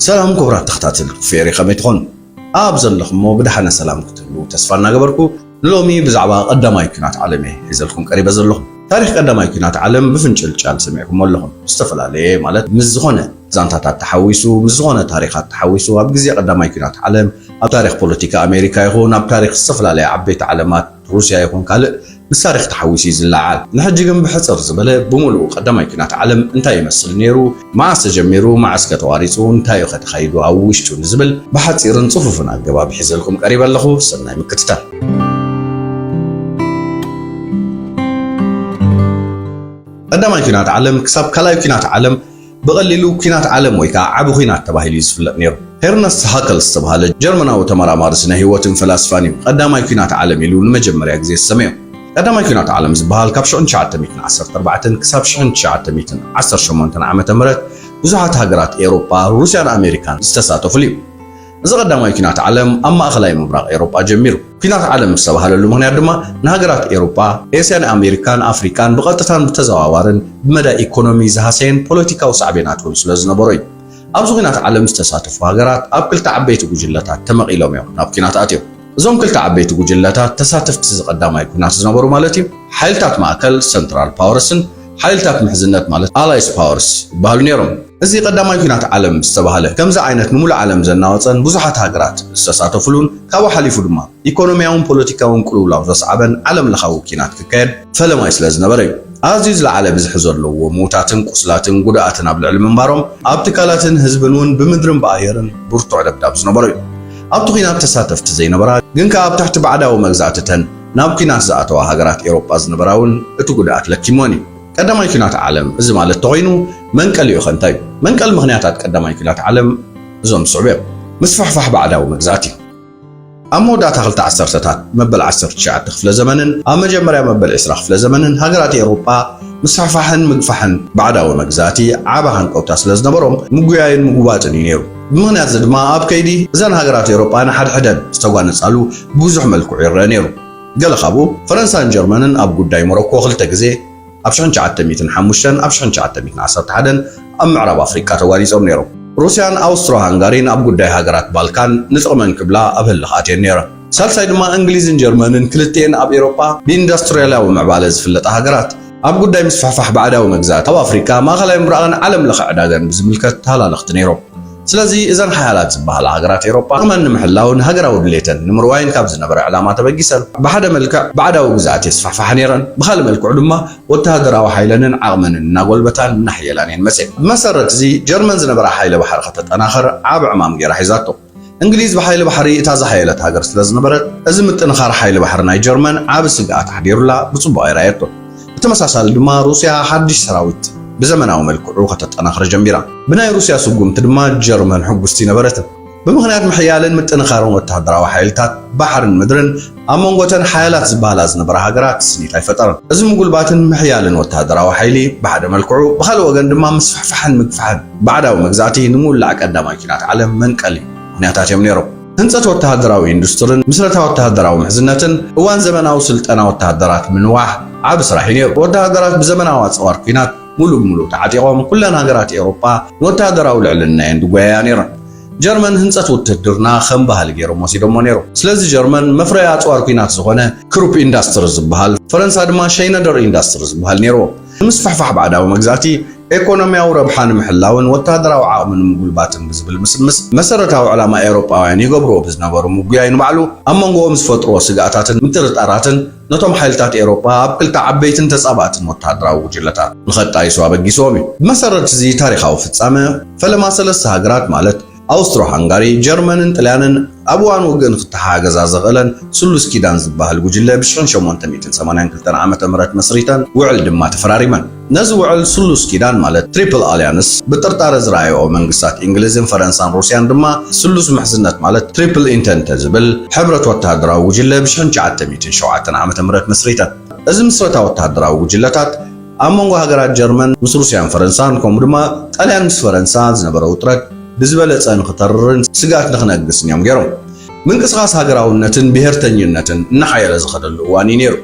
ሰላም ክቡራት ተኸታተልቲ ኩፍኤሪ፣ ከመይ ትኾኑ? ኣብ ዘለኹሞ ብደሓነ ሰላም ክትህሉ ተስፋ እናገበርኩ፣ ንሎሚ ብዛዕባ ቀዳማይ ኲናት ዓለም እየ ሒዘልኩም ቀሪበ ዘለኹ። ታሪኽ ቀዳማይ ኲናት ዓለም ብፍንጭልጫል ሰሚዕኩሞ ኣለኹም። ዝተፈላለየ፣ ማለት ምስ ዝኾነ ዛንታታት ተሓዊሱ፣ ምስ ዝኾነ ታሪኻት ተሓዊሱ፣ ኣብ ግዜ ቀዳማይ ኲናት ዓለም ኣብ ታሪኽ ፖለቲካ ኣሜሪካ ይኹን ኣብ ታሪኽ ዝተፈላለያ ዓበይቲ ዓለማት፣ ሩስያ ይኹን ካልእ፣ ምስ ታሪኽ ተሓዊሱ እዩ ዝለዓል። ንሕጂ ግን ብሕጽር ዝበለ ብምሉኡ ቀዳማይ ኲናት ዓለም እንታይ ይመስል ነይሩ፣ መዓስ ተጀሚሩ፣ መዓስ ከ ተቋሪጹ፣ እንታይ እዩ ከ ተኻይዱ ኣብ ውሽጡ ንዝብል ብሓጺርን ጽፉፍን ኣገባብ ሒዘልኩም ቀሪበ ኣለኹ። ሰናይ ምክትታል። ቀዳማይ ኲናት ዓለም ክሳብ ካልኣይ ኲናት ዓለም ብቐሊሉ ኲናት ዓለም ወይ ከዓ ዓቢ ኲናት ተባሂሉ እዩ ዝፍለጥ ነይሩ። ሄርነስት ሃከል ዝተባህለ ጀርመናዊ ተመራማሪ ስነ ህይወትን ፈላስፋን እዩ ቀዳማይ ኲናት ዓለም ኢሉ ንመጀመርያ ግዜ ዝሰመዮ። ቀዳማይ ኲናት ዓለም ዝበሃል ካብ ሽሕን ትሽዓተ ሚእትን ዓሰርተ ኣርባዕተን ክሳብ ሽሕን ትሽዓተ ሚእትን ዓሰርተ ሸሞንተን ዓመተ ምህረት ብዙሓት ሃገራት ኤውሮጳ፣ ሩስያን ኣሜሪካን ዝተሳተፉሉ እዩ። እዚ ቀዳማይ ኲናት ዓለም ኣብ ማእኸላይ ምብራቕ ኤውሮጳ ጀሚሩ። ኲናት ዓለም ዝተባህለሉ ምኽንያት ድማ ንሃገራት ኤውሮጳ፣ ኤስያን ኣሜሪካን ኣፍሪቃን ብቐጥታን ብተዘዋዋርን ብመዳይ ኢኮኖሚ ዝሃሰየን ፖለቲካዊ ሳዕቤናት እውን ስለ ዝነበሮ እዩ። ኣብዚ ኲናት ዓለም ዝተሳተፉ ሃገራት ኣብ ክልተ ዓበይቲ ጉጅለታት ተመቒሎም እዮም ናብ ኲናት ኣትዮም። እዞም ክልተ ዓበይቲ ጉጅለታት ተሳተፍቲ እዚ ቀዳማይ ኲናት ዝነበሩ ማለት እዩ፣ ሓይልታት ማእከል፣ ሰንትራል ፓወርስን ሓይልታት ምሕዝነት ማለት ኣላይስ ፓወርስ ይበሃሉ ነይሮም። እዚ ቀዳማይ ኲናት ዓለም ዝተባህለ ከምዚ ዓይነት ንሙሉእ ዓለም ዘናወጸን ብዙሓት ሃገራት ዝተሳተፉሉን ካብኡ ሓሊፉ ድማ ኢኮኖሚያውን ፖለቲካውን ቅልውላው ዘስዓበን ዓለም ለኻዊ ኲናት ክካየድ ፈለማይ ስለ ዝነበረ እዩ። ኣዝዩ ዝለዓለ ብዝሒ ዘለዎ ሞታትን ቁስላትን ጉድኣትን ኣብ ልዕሊ ምንባሮም ኣብ ትካላትን ህዝብን እውን ብምድርን ብኣየርን ብርቱዕ ደብዳብ ዝነበሮ እዩ። ኣብቲ ኲናት ተሳተፍቲ ዘይነበራ ግን ከኣ ኣብ ትሕቲ ባዕዳዊ መግዛእትተን ናብ ኲናት ዝኣተዋ ሃገራት ኤውሮጳ ዝነበራ እውን እቲ ጉድኣት ለኪምወን እዩ። ቀዳማይ ኲናት ዓለም እዚ ማለት ተኾይኑ መንቀሊኡ ኸ እንታይ እዩ? መንቀሊ ምኽንያታት ቀዳማይ ኲናት ዓለም እዞም ዝስዕቡ እዮም። ምስፍሕፋሕ ባዕዳዊ መግዛእቲ። ኣብ መወዳእታ ክልተ ዓሰርተታት መበል ዓሰርተ ትሽዓተ ክፍለ ዘመንን ኣብ መጀመርያ መበል ዕስራ ክፍለ ዘመንን ሃገራት ኤውሮጳ ምስፍሕፋሕን ምግፋሕን ባዕዳዊ መግዛእቲ ዓቢ ሃንቀውታ ስለ ዝነበሮም ምጉያይን ምጉባጥን እዩ ነይሩ። ብምኽንያት እዚ ድማ ኣብ ከይዲ እዘን ሃገራት ኤውሮጳ ንሓድሕደን ዝተጓነጻሉ ብዙሕ መልክዑ ይረአ ነይሩ። ገለ ካብኡ ፈረንሳን ጀርመንን ኣብ ጉዳይ ሞሮኮ ክልተ ግዜ ኣብ ሽሕን ትሽዓተ ሚእትን ሓሙሽተን ኣብ ሽሕን ትሽዓተ ሚእትን ዓሰርተ ሓደን ኣብ ምዕራብ ኣፍሪቃ ተጓኒጾም ነይሮም። ሩስያን ኣውስትሮ ሃንጋሪን ኣብ ጉዳይ ሃገራት ባልካን ንጥቕመን ክብላ ኣብ ህልኽ ኣትየን ነይረን። ሳልሳይ ድማ እንግሊዝን ጀርመንን ክልቲኤን ኣብ ኤውሮጳ ብኢንዱስትርያላዊ ምዕባለ ዝፍለጣ ሃገራት ኣብ ጉዳይ ምስፍሕፋሕ ባዕዳዊ መግዛእቲ ኣብ ኣፍሪቃ፣ ማእኸላይ ምብራቕን ዓለም ለኸ ዕዳጋን ብዝምልከት ተሃላለኽቲ ነይሮም። ስለዚ እዘን ሓያላት ዝበሃላ ሃገራት ኤውሮጳ ጥቕመን ንምሕላውን ሃገራዊ ድሌተን ንምርዋይን ካብ ዝነበረ ዕላማ ተበጊሰን ብሓደ መልክዕ ባዕዳዊ ግዝኣት የስፋሕፋሓ ነይረን፣ ብኻልእ መልክዑ ድማ ወተሃደራዊ ሓይለንን ዓቕመንን እናጎልበታን እናሕየላን እየን መፅየን። ብመሰረት እዚ ጀርመን ዝነበራ ሓይሊ ባሕሪ ከተጠናኽር ዓቢ ዕማም ገይራ ሒዛቶ። እንግሊዝ ብሓይሊ ባሕሪ እታ ዝሓየለት ሃገር ስለ ዝነበረት፣ እዚ ምጥንኻር ሓይሊ ባሕሪ ናይ ጀርመን ዓቢ ስግኣት ኣሕዲሩላ ብጽቡቕ ኣይረኣየቶን። ብተመሳሳሊ ድማ ሩስያ ሓድሽ ሰራዊት ብዘመናዊ መልክዑ ከተጠናኽር ጀሚራ። ብናይ ሩስያ ስጉምቲ ድማ ጀርመን ሕጉስቲ ነበረትን። ብምኽንያት ምሕያልን ምጥንኻርን ወተሃደራዊ ሓይልታት ባሕርን ምድርን ኣብ መንጎተን ሓያላት ዝበሃላ ዝነበራ ሃገራት ስኒት ኣይፈጠረን። እዚ ምጉልባትን ምሕያልን ወተሃደራዊ ሓይሊ ብሓደ መልክዑ፣ ብኻልእ ወገን ድማ ምስፍሕፋሕን ምግፋሕን ባዕዳዊ መግዛእቲ ንምውላዕ ቀዳማይ ኲናት ዓለም መንቀሊ ምኽንያታት እዮም ነይሮም። ህንጸት ወተሃደራዊ ኢንዱስትርን ምስረታ ወተሃደራዊ ምሕዝነትን እዋን ዘመናዊ ስልጠና ወተሃደራት ምንዋሕ ዓቢ ስራሕ እዩ ነይሩ። ወተሃደራት ብዘመናዊ ኣጽዋር ኲናት ሙሉእ ብሙሉእ ተዓጢቖም፣ ኩለን ሃገራት ኤውሮጳ ንወተሃደራዊ ልዕልና እየን ዝጎያያ ነይረን። ጀርመን ህንጸት ውትህድርና ከም ባህሊ ገይሮም ወሲዶሞ ነይሮም። ስለዚ ጀርመን መፍረያ ኣጽዋር ኲናት ዝኾነ ክሩፕ ኢንዳስትሪ ዝበሃል፣ ፈረንሳ ድማ ሸይነደር ኢንዳስትሪ ዝበሃል ነይርዎ። ንምስፍሕፋሕ ባዕዳዊ መግዛእቲ፣ ኤኮኖሚያዊ ረብሓ ንምሕላውን ወተሃደራዊ ዓቕሚ ንምጉልባትን ብዝብል ምስምስ መሰረታዊ ዕላማ ኤውሮጳውያን ይገብርዎ ብዝነበሩ ምጉያይ ንባዕሉ ኣብ መንጎኦም ዝፈጥርዎ ስግኣታትን ምጥርጣራትን ነቶም ሓይልታት ኤውሮጳ ኣብ ክልተ ዓበይትን ተጻባእትን ወተሃደራዊ ጉጅለታት ንኸጣይሱ ኣበጊስዎም እዩ። ብመሰረት እዚ ታሪኻዊ ፍጻመ፣ ፈለማ ሰለስተ ሃገራት ማለት ኣውስትሮ ሃንጋሪ፣ ጀርመንን ጥልያንን ኣብ እዋን ውግእ ንክተሓጋገዛ ዘኽእለን ስሉስ ኪዳን ዝበሃል ጉጅለ ብ ሽሕን ሸሞንተ ሚእትን ሰማንያን ክልተን ዓመተ ምህረት መስሪተን ውዕል ድማ ተፈራሪመን። ነዚ ውዕል ስሉስ ኪዳን ማለት ትሪፕል ኣልያንስ ብጥርጣረ ዝረኣይኦ መንግስታት እንግሊዝን ፈረንሳን ሩስያን ድማ ስሉስ ምሕዝነት ማለት ትሪፕል ኢንተንተ ዝብል ሕብረት ወተሃደራዊ ጉጅለ ብ ሽሕን ትሽዓተ ሚእትን ሸውዓተን ዓመተ ምህረት መስሪተን። እዚ ምስረታ ወተሃደራዊ ጉጅለታት ኣብ መንጎ ሃገራት ጀርመን ምስ ሩስያን ፈረንሳን ከምኡ ድማ ጣልያን ምስ ፈረንሳ ዝነበረ ውጥረት ብዝበለጸ ንኽተርርን ስግኣት ንኽነግስን እዮም ገይሮም። ምንቅስቓስ ሃገራውነትን ብሄርተኝነትን እናሓየለ ዝኸደሉ እዋን እዩ ነይሩ።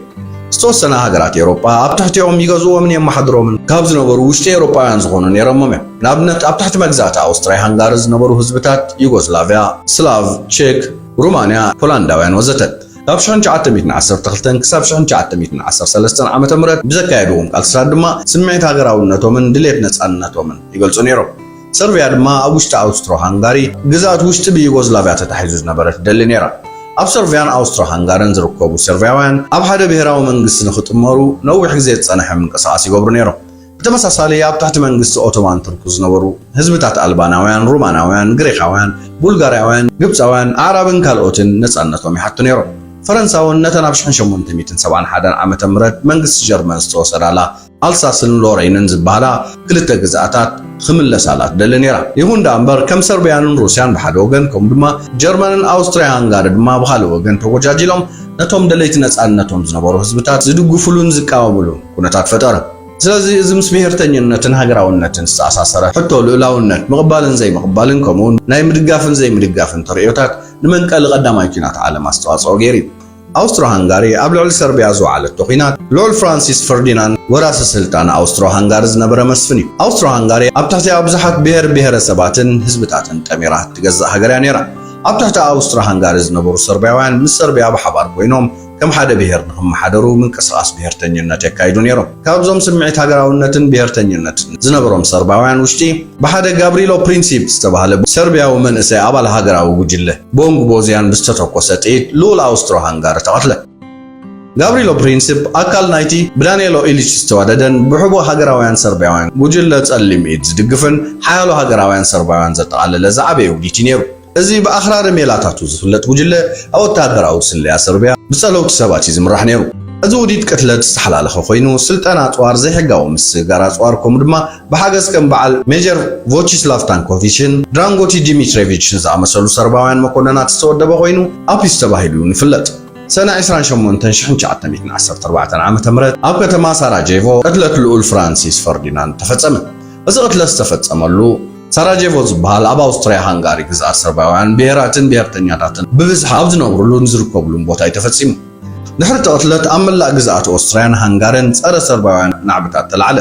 ዝተወሰና ሃገራት ኤውሮጳ ኣብ ትሕቲኦም ይገዝእዎምን የመሓድሮምን ካብ ዝነበሩ ውሽጢ ኤውሮጳውያን ዝኾኑ ነይሮሞም እዮም። ንኣብነት፣ ኣብ ትሕቲ መግዛእቲ ኣውስትራይ ሃንጋሪ ዝነበሩ ህዝብታት ዩጎስላቭያ፣ ስላቭ፣ ቼክ፣ ሩማንያ፣ ፖላንዳውያን ወዘተ። ካብ ሽሕን ትሽዓተ ሚእትን ዓሰርተ ክልተን ክሳብ ሽሕን ትሽዓተ ሚእትን ዓሰርተ ሰለስተን ዓመተ ምህረት ብዘካየድዎም ቃልስታት ድማ ስምዒት ሃገራውነቶምን ድሌት ነጻነቶምን ይገልጹ ነይሮም። ሰርቢያ ድማ ኣብ ውሽጢ ኣውስትሮ ሃንጋሪ ግዝኣት ውሽጢ ብዩጎዝላቭያ ተታሒዙ ዝነበረ ትደሊ ነይራ። ኣብ ሰርቢያን ኣውስትሮ ሃንጋርን ዝርከቡ ሰርቢያውያን ኣብ ሓደ ብሔራዊ መንግስቲ ንኽጥመሩ ነዊሕ ግዜ ዝጸንሐ ምንቅስቓስ ይገብሩ ነይሮም። ብተመሳሳሊ ኣብ ትሕቲ መንግስቲ ኦቶማን ቱርክ ዝነበሩ ህዝብታት ኣልባናውያን፣ ሩማናውያን፣ ግሪኻውያን፣ ቡልጋርያውያን፣ ግብጻውያን፣ ኣዕራብን ካልኦትን ነጻነቶም ይሓቱ ነይሮም። ፈረንሳ እውን ነተን ኣብ ሽሕን ሸሞንተ ሚእትን ሰብዓን ሓደን ዓመተ ምህረት መንግስቲ ጀርመን ዝተወሰዳላ ኣልሳስን ሎሬንን ዝበሃላ ክልተ ግዝኣታት ክምለሳላ ትደሊ ነይራ። ይኹን ደኣ እምበር፣ ከም ሰርቢያን ሩስያን ብሓደ ወገን፣ ከምኡ ድማ ጀርመንን ኣውስትሪያ ሃንጋሪ ድማ ብኻልእ ወገን ተጎጃጂሎም ነቶም ደለይቲ ነጻነቶም ዝነበሩ ህዝብታት ዝድግፉሉን ዝቃወሙሉን ኩነታት ፈጠረ። ስለዚ እዚ ምስ ብሄርተኝነትን ሃገራውነትን ዝተኣሳሰረ ሕቶ ልኡላውነት ምቕባልን ዘይምቕባልን ከምኡውን ናይ ምድጋፍን ዘይምድጋፍን ተርእዮታት ንመንቀሊ ቀዳማይ ኲናት ዓለም ኣስተዋጽኦ ገይሩ እዩ። ኣውስትሮ ሃንጋሪ ኣብ ልዕሊ ሰርቢያ ዝወዓለቶ ኲናት ልዑል ፍራንሲስ ፈርዲናንድ ወራሲ ስልጣን ኣውስትሮ ሃንጋሪ ዝነበረ መስፍን እዩ። ኣውስትሮ ሃንጋሪ ኣብ ትሕቲ ብዙሓት ብሄር ብሄረሰባትን ህዝብታትን ጠሚራ እትገዝእ ሃገር እያ ነይራ። ኣብ ትሕቲ ኣውስትሮ ሃንጋሪ ዝነበሩ ሰርቢያውያን ምስ ሰርቢያ ብሓባር ኮይኖም ከም ሓደ ብሄር ንኽመሓደሩ ምንቅስቓስ ብሄርተኝነት የካይዱ ነይሮም። ካብዞም ስምዒት ሃገራውነትን ብሄርተኝነትን ዝነበሮም ሰርባውያን ውሽጢ ብሓደ ጋብሪሎ ፕሪንሲፕ ዝተባህለ ሰርቢያዊ መንእሰይ ኣባል ሃገራዊ ጉጅለ ቦንግ ቦዝያን ብዝተተኮሰ ጥይት ልኡል ኣውስትሮ ሃንጋሪ ተቐትለ። ጋብሪሎ ፕሪንሲፕ ኣካል ናይቲ ብዳንኤሎ ኢሊች ዝተዋደደን ብሕቡእ ሃገራውያን ሰርቢያውያን ጉጅለ ጸሊም ኢድ ዝድግፍን ሓያሎ ሃገራውያን ሰርባውያን ዘጠቓለለ ዝዓበየ ውዲት እዩ ነይሩ። እዚ ብኣኽራሪ ሜላታቱ ዝፍለጥ ጉጅለ ኣብ ወተሃደራዊ ስለያ ሰርቢያ ብጸለውቲ ሰባት እዩ ዝምራሕ ነይሩ። እዚ ውዲት ቅትለት ዝተሓላለኸ ኮይኑ፣ ስልጠና ኣጽዋር፣ ዘይሕጋዊ ምስግጋር ኣጽዋር፣ ከምኡ ድማ ብሓገዝ ከም በዓል ሜጀር ቮቺስላቭ ታንኮቪችን ድራንጎቲ ዲሚትሬቪችን ዝኣመሰሉ ሰርባውያን መኮንናት ዝተወደበ ኮይኑ፣ ኣፒስ ተባሂሉ እውን ይፍለጥ። ሰነ ዕስራን ሸሞንተን ሽሕን ትሽዓተ ሚእትን ዓሰርተ ኣርባዕተን ዓመተ ምህረት ኣብ ከተማ ሳራጄቮ ቅትለት ልኡል ፍራንሲስ ፈርዲናንድ ተፈጸመ። እዚ ቅትለት ዝተፈጸመሉ ሳራጄቮ ዝበሃል ኣብ ኣውስትርያ ሃንጋሪ ግዝኣት ሰርባውያን ብሄራትን ብሄርተኛታትን ብብዝሒ ኣብ ዝነብሩሉን ዝርከቡሉን ቦታ እዩ ተፈጺሙ። ድሕሪ እቲ ቅትለት ኣብ መላእ ግዝኣት ኦስትርያን ሃንጋርን ጸረ ሰርባውያን ናዕብታት ተላዕለ።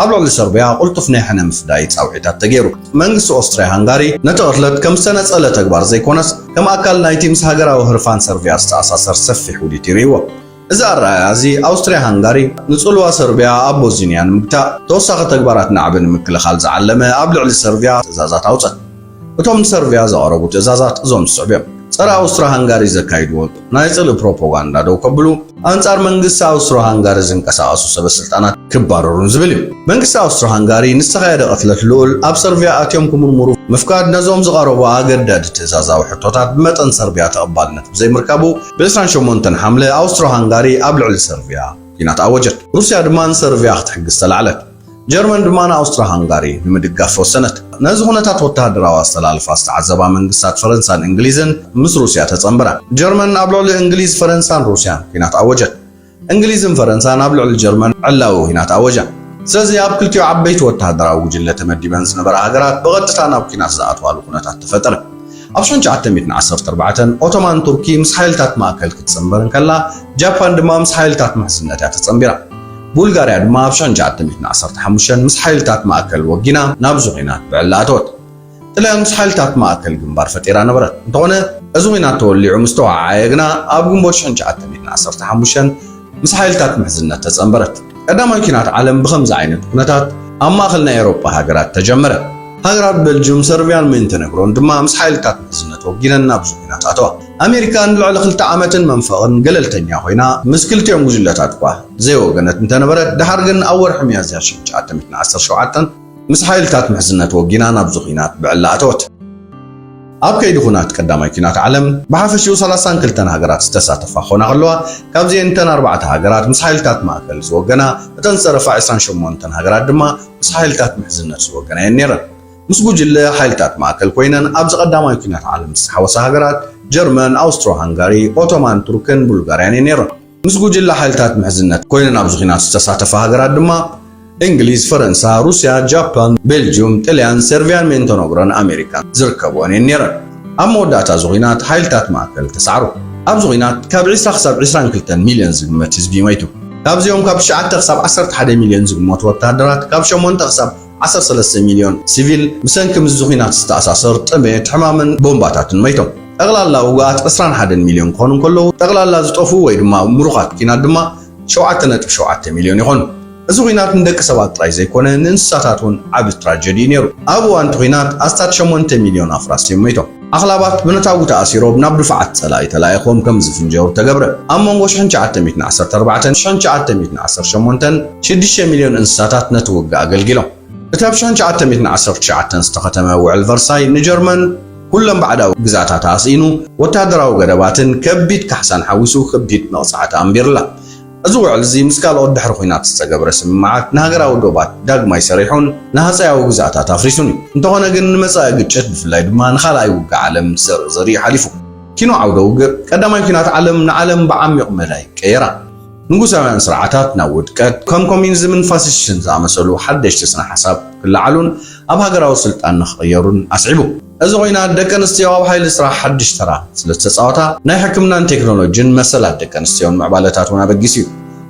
ኣብ ልዕሊ ሰርቢያ ቅልጡፍ ናይ ሕነ ምፍዳይ ጻውዒታት ተገይሩ። መንግስቲ ኦስትርያ ሃንጋሪ ነቲ ቅትለት ከም ዝተነጸለ ተግባር ዘይኮነስ ከም ኣካል ናይቲ ምስ ሃገራዊ ህርፋን ሰርቢያ ዝተኣሳሰር ሰፊሕ ውዲት ይርእይዎ። እዚ ኣረኣእያ እዚ ኣውስትርያ ሃንጋሪ ንጽልዋ ሰርቢያ ኣብ ቦዝንያ ንምግታእ ተወሳኺ ተግባራት ናዕቢ ንምክልኻል ዝዓለመ ኣብ ልዕሊ ሰርቢያ ትእዛዛት ኣውጸት። እቶም ንሰርቢያ ዘቕረቡ ትእዛዛት እዞም ዝስዕቡ እዮም። ጸረ ኣውስትራ ሃንጋሪ ዘካይድዎ ናይ ጽልኢ ፕሮፓጋንዳ ደው ከብሉ፣ ኣንጻር መንግስቲ ኣውስትሮ ሃንጋሪ ዝንቀሳቐሱ ሰበ ስልጣናት ክባረሩን ዝብል እዩ። መንግስቲ ኣውስትሮ ሃንጋሪ ንዝተኻየደ ቅትለት ልኡል ኣብ ሰርቢያ ኣትዮም ክምርምሩ ምፍቃድ ነዞም ዝቐረቡ ኣገዳዲ ትእዛዛዊ ሕቶታት ብመጠን ሰርቢያ ተቐባልነት ብዘይምርካቡ፣ ብ ዕስራን ሸሞንተን ሓምለ ኣውስትሮ ሃንጋሪ ኣብ ልዕሊ ሰርቢያ ኲናት ኣወጀት። ሩስያ ድማ ንሰርቢያ ክትሕግዝ ተላዕለት። ጀርመን ድማ ንኣውስትሮ ሃንጋሪ ንምድጋፍ ወሰነት። ነዚ ኩነታት ወተሃደራዊ ኣስተላልፋ ዝተዓዘባ መንግስታት ፈረንሳን እንግሊዝን ምስ ሩስያ ተጸንበራ። ጀርመን ኣብ ልዕሊ እንግሊዝ፣ ፈረንሳን ሩስያን ኲናት ኣወጀት። እንግሊዝን ፈረንሳን ኣብ ልዕሊ ጀርመን ዕላዊ ኲናት ኣወጃ። ስለዚ ኣብ ክልቲኡ ዓበይቲ ወተሃደራዊ ጉጅለ ተመዲበን ዝነበራ ሃገራት ብቐጥታ ናብ ኲናት ዝኣትዋሉ ኩነታት ተፈጠረ። ኣብ ሽሕን ትሽዓተ ሚእትን ዓሰርተ ኣርባዕተን ኦቶማን ቱርኪ ምስ ሓይልታት ማእከል ክትጽንበር እንከላ፣ ጃፓን ድማ ምስ ሓይልታት ምሕዝነት እያ ተጸንቢራ። ቡልጋርያ ድማ ኣብ ሽሕን ትሽዓተ ሚእትን ዓሰርተ ሓሙሽተን ምስ ሓይልታት ማእከል ወጊና ናብዚ ኲናት ብዕላ ኣተወት። ጥልያን ምስ ሓይልታት ማእከል ግንባር ፈጢራ ነበረት። እንተኾነ፣ እዚ ኲናት ተወሊዑ ምስ ተወዓዓየ ግና፣ ኣብ ግንቦት ሽሕን ትሽዓተ ሚእትን ዓሰርተ ሓሙሽተን ምስ ሓይልታት ምሕዝነት ተጸንበረት። ቀዳማይ ኲናት ዓለም ብኸምዚ ዓይነት ኩነታት ኣብ ማእከል ናይ ኤውሮጳ ሃገራት ተጀመረ። ሃገራት ቤልጅዩም፣ ሰርቢያን ሞንተነግሮን ድማ ምስ ሓይልታት ምሕዝነት ወጊነን ናብዚ ኲናት ኣተዋ። ኣሜሪካ ንልዕሊ ክልተ ዓመትን መንፈቕን ገለልተኛ ኮይና፣ ምስ ክልቲኦም ጉጅለታት እኳ ዘይወገነት እንተነበረት፣ ደሓር ግን ኣብ ወርሒ ሚያዝያ ሽሕን ትሽዓተ ሚእትን ዓሰርተ ሸውዓተን ምስ ሓይልታት ምሕዝነት ወጊና ናብዚ ኲናት ብዕላ ኣተወት። ኣብ ከይዲ ኹናት ቀዳማይ ኲናት ዓለም ብሓፈሽኡ ሰላሳን ክልተን ሃገራት ዝተሳተፋ ክኾና ከለዋ፣ ካብዚኤን እተን ኣርባዕተ ሃገራት ምስ ሓይልታት ማእከል ዝወገና፣ እተን ዝተረፋ ዕስራን ሸሞንተን ሃገራት ድማ ምስ ሓይልታት ምሕዝነት ዝወገና እየን ነይረን። ምስ ጉጅለ ሓይልታት ማእከል ኮይነን ኣብዚ ቀዳማይ ኲናት ዓለም ዝተሓወሳ ሃገራት ጀርመን፣ ኣውስትሮ ሃንጋሪ፣ ኦቶማን ቱርክን ቡልጋርያን እየን ነይረን። ምስ ጉጅለ ሓይልታት ምሕዝነት ኮይነን ኣብዚ ኲናት ዝተሳተፋ ሃገራት ድማ እንግሊዝ፣ ፈረንሳ፣ ሩስያ፣ ጃፓን፣ ቤልጅዩም፣ ጥልያን፣ ሰርቢያን ሜንቶኖግሮን ኣሜሪካን ዝርከብወን እየን ነይረን። ኣብ መወዳእታ እዚ ኲናት ሓይልታት ማእከል ተሳዕሩ። ኣብዚ ኲናት ካብ ዕስራ ክሳብ ዕስራን ክልተን ሚልዮን ዝግመት ህዝቢ መይቱ። ካብዚኦም ካብ ትሽዓተ ክሳብ ዓሰርተ ሓደ ሚልዮን ዝግመቱ ወተሃደራት፣ ካብ ሸሞንተ ክሳብ ዓሰርተ ሰለስተ ሚልዮን ሲቪል ብሰንኪ ምስዚ ኲናት ዝተኣሳሰር ጥሜት፣ ሕማምን ቦምባታትን መይቶም። ጠቕላላ ውጉኣት ዕስራን ሓደን ሚልዮን ክኾኑ እንከለዉ፣ ጠቕላላ ዝጠፍኡ ወይ ድማ ምሩኻት ኲናት ድማ ሸውዓተ ነጥቢ ሸውዓተ ሚልዮን ይኾኑ። እዚ ኲናት ንደቂ ሰባት ጥራይ ዘይኮነ፣ ንእንስሳታት እውን ዓቢ ትራጀዲ እዩ ነይሩ። ኣብ እዋን እቲ ኲናት ኣስታት ሸሞንተ ሚልዮን ኣፍራስ እዮም መይቶም። ኣኽላባት ብነታጒ ተኣሲሮም ናብ ድፋዓት ጸላኢ ተላኢኾም ከም ዝፍንጀሩ ተገብረ። ኣብ መንጎ ሽሕን ትሽዓተ ሚእትን ዓሰርተ ኣርባዕተን ሽሕን ትሽዓተ ሚእትን ዓሰርተ ሸሞንተን ሽዱሽተ ሚልዮን እንስሳታት ነቲ ውግእ ኣገልጊሎም። እቲ ኣብ ሽሕን ትሽዓተ ሚእትን ዓሰርተ ትሽዓተን ዝተኸተመ ውዕል ቨርሳይ ንጀርመን ኩለን ባዕዳዊ ግዝኣታታ ኣስኢኑ፣ ወተሃደራዊ ገደባትን ከቢድ ካሕሳን ሓዊሱ ከቢድ መቕጻዕቲ ኣንቢርላ። እዚ ውዕል እዚ ምስ ካልኦት ድሕሪ ኲናት ዝተገብረ ስምምዓት ንሃገራዊ ዶባት ዳግማይ ሰሪሑን ንሃጸያዊ ግዝኣታት ኣፍሪሱን እዩ። እንተኾነ ግን ንመጻኢ ግጭት ብፍላይ ድማ ንኻልኣይ ውግእ ዓለም ዘርኢ ዘርኢ እዩ ሓሊፉ። ኪኖ ዓውደ ውግእ ቀዳማይ ኲናት ዓለም ንዓለም ብዓሚቕ መዳይ ቀየራ። ንጉሳውያን ስርዓታት ናብ ውድቀት፣ ከም ኮሚኒዝምን ፋሽስትን ዝኣመሰሉ ሓደሽቲ ስነ ሓሳብ ክለዓሉን ኣብ ሃገራዊ ስልጣን ንኽቕየሩን ኣስዒቡ። እዚ ኲናት ደቂ ኣንስትዮ ኣብ ሓይሊ ስራሕ ሓድሽ ተራ ስለ ዝተጻወታ፣ ናይ ሕክምናን ቴክኖሎጂን መሰላት ደቂ ኣንስትዮን ምዕባለታት እውን ኣበጊሱ እዩ።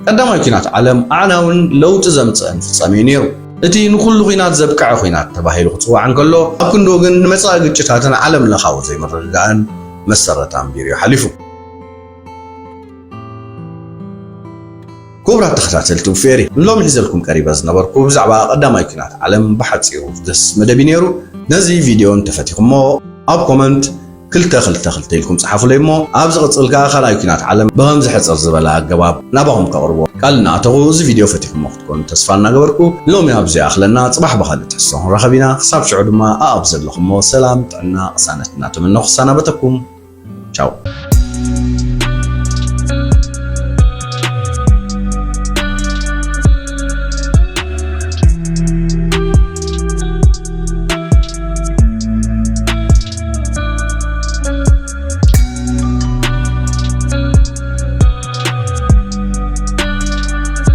ቀዳማይ ኲናት ዓለም ኣዕናውን ለውጢ ዘምጽእን ፍጻሜ እዩ ነይሩ። እቲ ንኹሉ ኲናት ዘብቅዐ ኲናት ተባሂሉ ክጽዋዕ እንከሎ፣ ኣብ ክንድኡ ግን ንመጻኢ ግጭታትን ዓለም ለኻዊ ዘይምርግጋእን መሰረት ኣንቢሩ እዩ ሓሊፉ። ክቡራት ተኸታተልቲ ውፌሪ፣ ንሎሚ ሒዘልኩም ቀሪበ ዝነበርኩ ብዛዕባ ቀዳማይ ኲናት ዓለም ብሓጺሩ ዝደስ መደብ እዩ ነይሩ። ነዚ ቪድዮ እንተፈቲኹሞ፣ ኣብ ኮመንት ክልተ ክልተ ክልተ ኢልኩም ጸሓፉለይ እሞ፣ ኣብ ዝቕጽል ከኣ ካልኣይ ኲናት ዓለም ብኸምዚ ሕጽር ዝበለ ኣገባብ ናባኹም ከቕርቦ ቃል እናኣተኹ፣ እዚ ቪድዮ ፈቲኹሞ ክትኮኑ ተስፋ እናገበርኩ፣ ንሎሚ ኣብዚ ይኣኽለና። ጽባሕ ብኻልእ ትሕዝቶ ክንራኸብ ኢና። ክሳብ ሽዑ ድማ ኣኣብ ዘለኹሞ ሰላም፣ ጥዕና፣ ቅሳነት እናተመነኹ ክሰናበተኩም። ቻው።